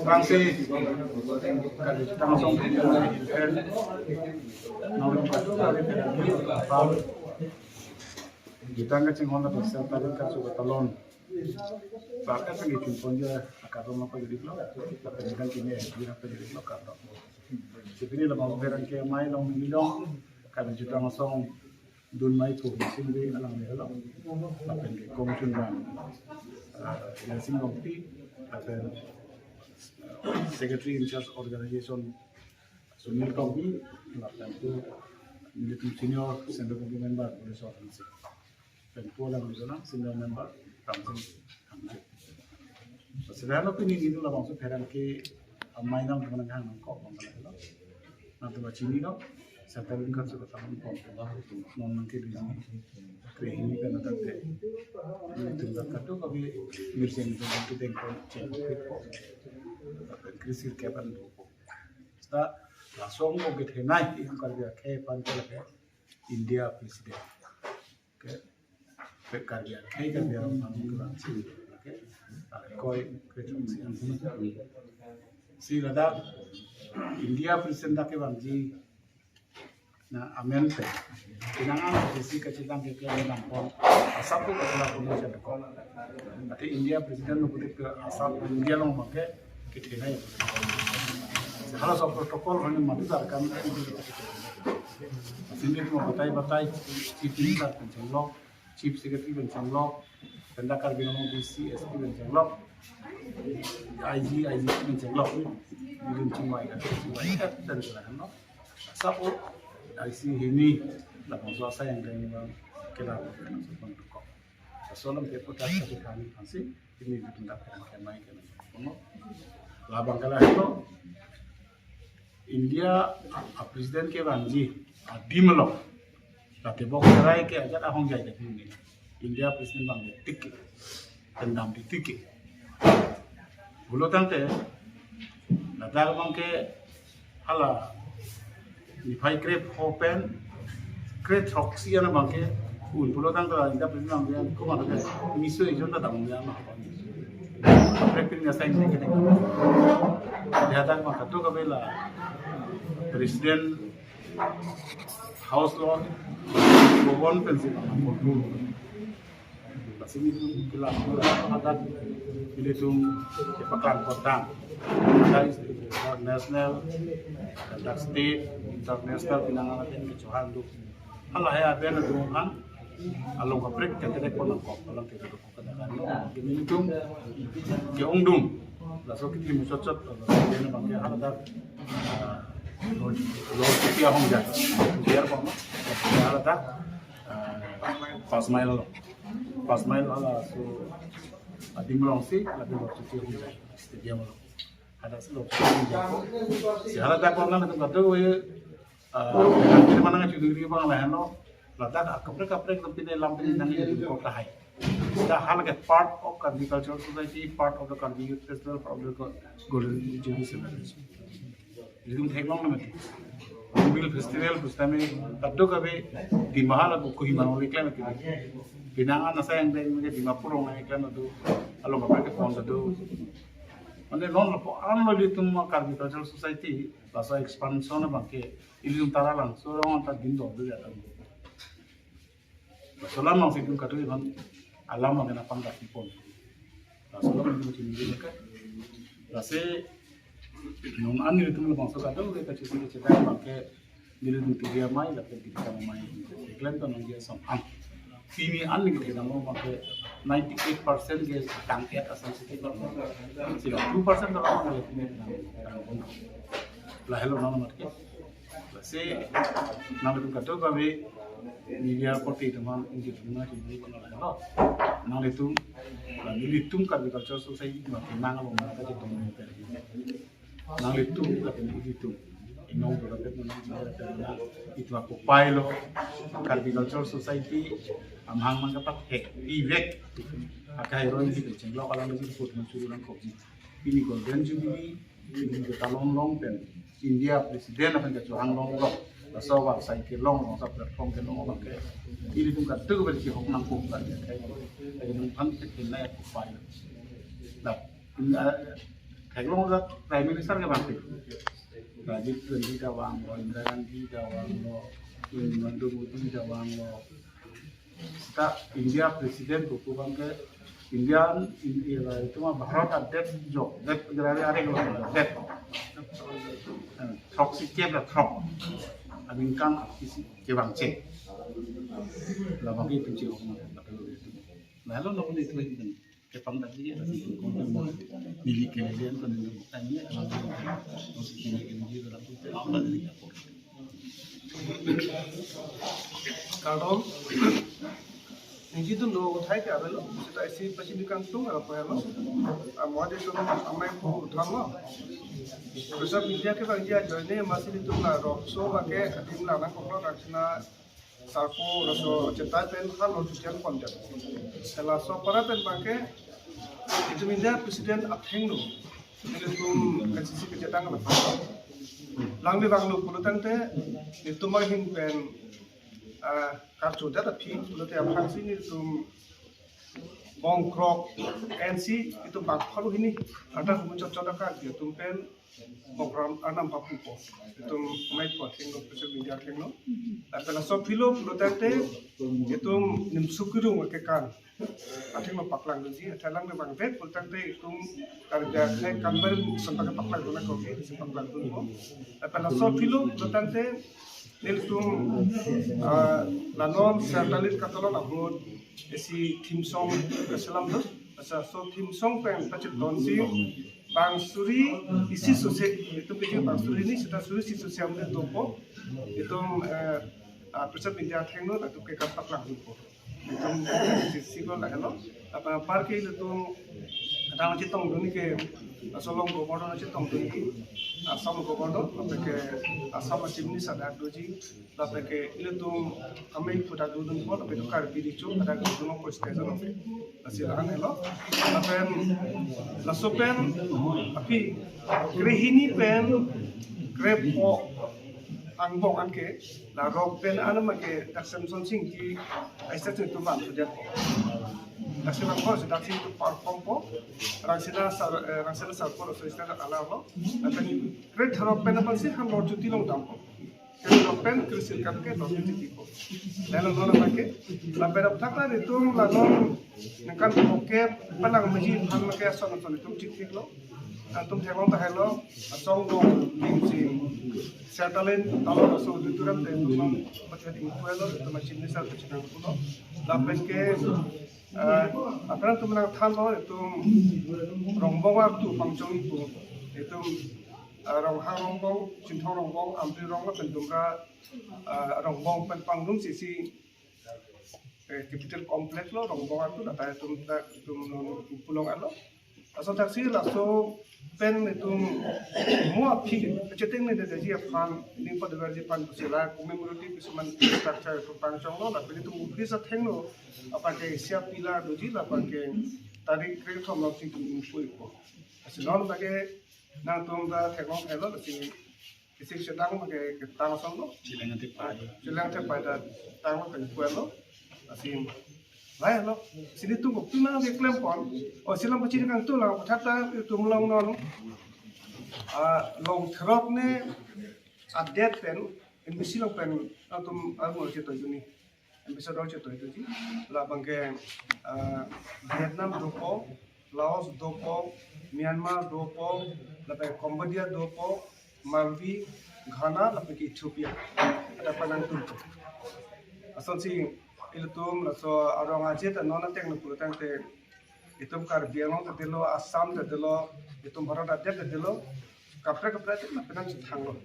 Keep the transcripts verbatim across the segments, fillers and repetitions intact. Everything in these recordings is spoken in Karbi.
Tangsi, kali tangsong, nang kali, kali, jutang kachinghon la bisa, tadi kan suka talon. Bahkan kan itu pun dia, akar rumah apa jadi lo, tapi kan kini ya, dia apa jadi lo, kata. Jadi lama berang ke mai long milong, kali jutang song, dun mai pu sing di alang ni lo. Lapen ke Kongchunram, ah, Lasing Longpi, lapen, ah, Secretary in Charge Organization Sunil Tokbi, lapen tu nelitum senior Central Committee member Buddhist Orthodox. Lapen pu alam itu na senior member Ramsing Hamjik. Selain itu, ini itu labangso pherangke amai nang teman hang nang kok bang kalau. Nang teman chini kok, saya tahu kan sudah tahu kok, non nang ke di sini. Krehini kan ada teh. Ini tinggal katu kami mirsen itu kita yang kau cek kok. Tapi krisir kepan dulu. Sta langsung kok kita naik yang kerja kepan kerja India President. Oke. Pek kerja, kayak kerja orang kampung ke bangji. Oke. Koi kerja si. Si ladak India President dak ke bangji. Nah, amen pe. Pinangan posisi kachetang ke kena nampon. Asap tu kachetang pun bisa dekor. Ati India President lo putih ke asap India lo make kita na ya. Hala sob protocol hanya mati tarkan. Sini tu batai-batai, Chief Minister pen chenglok, Chief Secretary pen chenglok, pen dak Karbi Anglong D C, S P pen chenglok, I G, I G P pen chenglok. Ini chingwai kan, chingwai kan dan sila kan, no? Sapo, I C hini, labangso asai yang kena bang, kena bang, kena bang, kena bang. Solam ke putar satu kami masih, ini ditunda ke mai kena bang. Labang kala itu, India a, a President ke bangji, adim lo. Late bok serai ke ajat ahong jai ke ini. India President bang tik ke. Tendam di tik ke. Pulo tangte, ladak bang ke hala niphai krepho pen, krethrok si ana bang ke, un pulo tangte India President bang ke, ko bang ke, miso ijon ta dam ya ma. Prepin ya sign ke. Dia tak maka tu kabela President House lo, Bhawan pensi bang control. Lasi nelitum kelang hadak, nelitum kepaklang kotang. Hadak international, hadak state, international pinangan atin kechohan do. Hala ya ben do kan, along kaprek kete kona kok, along kete kok. Nelitum ke-ongdung. Laso kiti muchot chot, laso kiti bang ke hala dak, ah, lo, lo kiti ahong ja. Biar apa ma? Hala dak, ah, Pas Mail lo. Pas Mail hala so, ah, adim rong si, lapen lo kiti ahong ja. Stadium lo. Hala si lo kiti ahong ja. Si hala dak ko nang tum katu ye, ah, nanti mana nggak cuduri bang lah no. Ladak kaprek kaprek tapi ni lam pini nang ini kok tahai. Dah hal ke part of Karbi Cultural Society, part of the Karbi Youth Festival, part of the Go-, Golden Jubilee Celebration. Nelitum theklong na mati. Hornbill Festival, pusitame, kado kabe, di mahal aku kuhi manoli klem mati. Pinangan asai yang deng mati, Dimapur ong nang klem atu, along kaprek ke pon atu. Mane non lo po, an lo nelitum Karbi Cultural Society, laso expansion abang ke, ilitum tara lang, so rong anta din do do ya tam. Laso alam nang si itum katu iban alam nang kena pangkat ipon. Laso alam itum chini itum ke. Lasi non an nelitum lo bangso katu ke kachisi kachita bang ke nelitum tiga mai lapen tiga mai. Iklan to nang dia som an. Pini an nelitum kedam lo bang ke ninety eight percent ke tangket asam siti bang. Sila two percent to bang ke tangket. Lahelo nang mat ke. Lasi nanglitum kado kabe media korte teman inji teman sini pun lahelo. Nanglitum, nanglitum Karbi Cultural Society ma pinang lo mata je teman per. Nanglitum tapi nanglitum. Inong berapa teman itu aku pailo Karbi Cultural Society amhang mangkapat he iwek akai roi di chenglok alam di put mansuru nang kopi. Ini Golden Jubilee, ini kita long long pen India President akan kecuali long long. Laso war sai ke long long sa platform ke long long ke. Ilitum kado bersi hok nang kok kan ya kai. Lagi nang pan ke kena ya kupai. Nah, ini, eh, Theklong dak Prime Minister ke bangke. Rajiv Gandhi ta vanglo, Indira Gandhi ta vanglo, Narendra Modi ta vanglo. Seta India President buku bangke Indian, India la itu mah Bharat adet jo, det gerari are lo, det. Eh, throk si kep la throk. Aningkan isi kevang che. La bangke itu che. Lalu lo ni itu lagi kan. Kepang tadi ya, neli kemudian kan itu tanya, kalau neli kemudian dalam itu apa dari dapur. Kardom, neli tu no uthai ke avelo, seta isi pachini kangtung apa helo. Amode tu amai pu utham lo. Press media kevangji ajoine masi nelitum la road show bangke adim la nangkoklo rangsina sarpo laso chetai pen ha lorchuti an pondet. Laso apor pen bangke itum India President athengno nelitum K C C kachetang la palo. Langle vanglo pulo tangte nelitum ahin pen, ah, karchodet aphi pulote aphrangsi nelitum bongkrok N C itum bak phalu hini anta humu chot chot aka dia tum pen program anam papupo. Itum mai po thengno press media thengno. Lapen laso aphi lo pulo tangte itum nimsuk kirung kekan athengno paklang dunji, athalang ne bangdet pulo tangte itum karja khai kamber sampai paklang dun ako ke, paklang dunpo. Lapen laso aphi lo pulo tangte nelitum, ah, la non Sertalin katolon ahut isi theme song keselam do. Laso theme song pen pachet donsi bang suri isi sose, itum piji bang suri hini seta suri isi sose amde dopo. Itum, eh, ah, press media thengno latum ke kapak lang dopo. Itum isi siko lahelo. Apa apar ke itum kadang chetong duni ke asolong governor chetong duni, Assam governor, apa ke Assam Chief Minister dak doji. Lapen ke ilitum amei puta dudun po, lapen ke Karbi Richo ada dudun po station oke. Lasi lahan helo. Lapen laso pen aphi krehini pen krepho angbong anke la rock pen anam ke dak Samson Sing ki aisa tu bang sudah. Dak Samson Sing tu perform po. Rangsina sar, eh, rangsina sarpo so station ala lo. Lapen kre tharok pen apa sih han lorchuti longdampo. Kre tharok pen kre sirkap ke lorchuti po. Lalu non apa ke? Lapen apthak la itum la non ningkan poke palang meji han make ason ason itum thik thik lo. Itum theklong tahai lo, asong dong ning si Sertalin talo so duturam te itum nang baca di kuelo itum machin ni sar kecil pulo. Lapen ke, eh, aphrang itum nangthanlo itum Rongbong artu pangchong itum, itum, eh, Ronghang Rongbong, Chinthong Rongbong, Amri Rongbong pen Dumra, eh, Rongbong pen pangrum sisi, eh, Capital Complex lo Rongbong artu, data itum ta itum pulong alo. Laso thaksi laso pen itum mo aphi cheteng ne daji aphan ning paduverji pan kusila commemorative kisuman structure itum pangchong lo, lapen itum office athengno apa ke sia pillar doji lapen ke tarik krethom lo si itum ingpui po. Lasi non bage nangtum ta theklong thelo lasi kisik chetang bage ketang song lo. Chileng ante pai. Chileng ante pai ta tang lo pen kuelo. Lasi lai lo. Sini tum ko pina de klem pon. O silam pachini kangtung la pathak ta itum long non. Ah, long throk ne adet pen N B C long pen atum armo chetoi duni. Ambassador chetoi duni. La bangke, ah, Vietnam dopo, Laos dopo, Myanmar dopo, lapen Cambodia dopo, Maldives, Ghana, lapen ke Ethiopia. Ada panang tum. Asonsi ilitum laso arong aje ta non ateng lo pulo tangte itum Karbi Anglong ta delo, Assam ta delo, itum Bharat adet ta delo, kaprek kaprek ta penang si thanglo.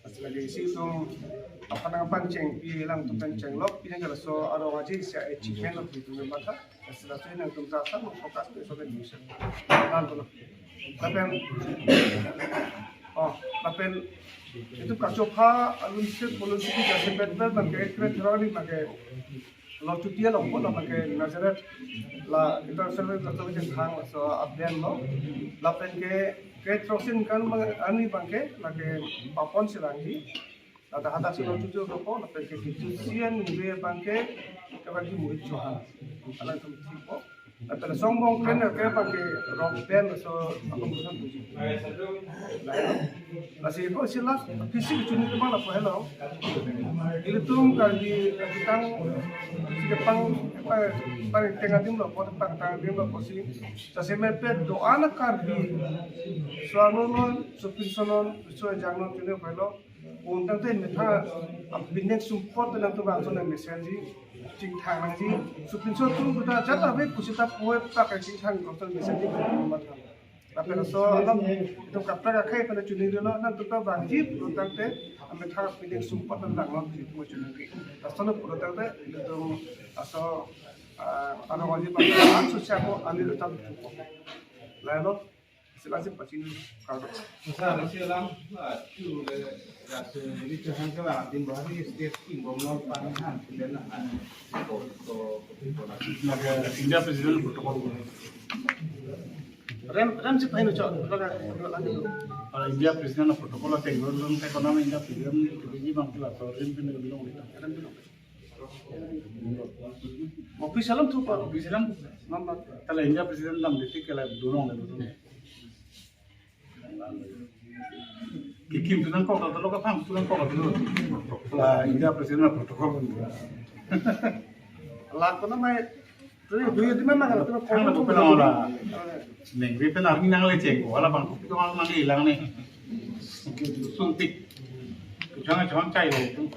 Lasi lake isi itum aphan nangpangcheng pi lang itum pangcheng lok pi nang laso arong aje isi achievement lo itum matha. Lasi laso nangtum ta asam focus pe so ke division. Nan to lo. Lapen, oh, lapen itum kachopha alun se bolun se jasemet ber bangke kre throk ni bangke lorchuti along po, lapen ke Nazareth la international Catholic thang laso abdian lo. Lapen ke ke throsin kan bang ani bangke lake Papon Sirangji. Lata hadak si lorchuti dopo, lapen ke kejusian ningve bangke ke bangke Mohit Chauhan. Alangtum thik po. Lapen asong bong pen ke bang ke rock band aso akam busan puji. Lasi ko sila fisik chuni ke bang lapu helo. Ilitum Karbi kitang si kepang pang teng adim lo, pot pang teng adim lo pusi. Sasi mepet do-an a Karbi. So ano non, so pinso non, so ejang non chuni helo. Untangte methang apinek sumpot nangtum bangso nang mesenji, chingthang nangji, supinso atum kuda jala ve kusita puwe pak chingthang nangtum mesenji. Lapen aso alam itum kaprek akhei pen chuni dolo, nangtum ta bangji untangte amethang apinek sumpot nang langnon itum chuni. Aso no puro tangte itum aso, ah, ano ngaji bang, aso siapo ali utam. Lalu Sila si pachini kado. Sir, isi alam, ah, tu le, ya, se, ini cahang ke lah, tim bahari state tim bom non pan han, tim na han. Ko, ko, ko, ko, na. India President protocol. Rem, rem si pahin ucok, kalau nggak, kalau nggak lanjut. Kalau India President protocol ateng, belum ekonomi India President, ini bang kita, so, rem pin belum, rem pin. Office alam tu, Pak. Office alam. Mama. Kalau India President dam detik kalau dorong le, dorong. Kikim tu nangkok, atau lo kapang tu nangkok tu. Lah, India President na protocol. Lah, kena mai. Tu, tu, tu, memang kalau tu, kalau tu, kalau tu. Neng, dia pernah ni nang leceng, wala bang, tu orang nang hilang ni. Suntik. Jangan, jangan cai lo.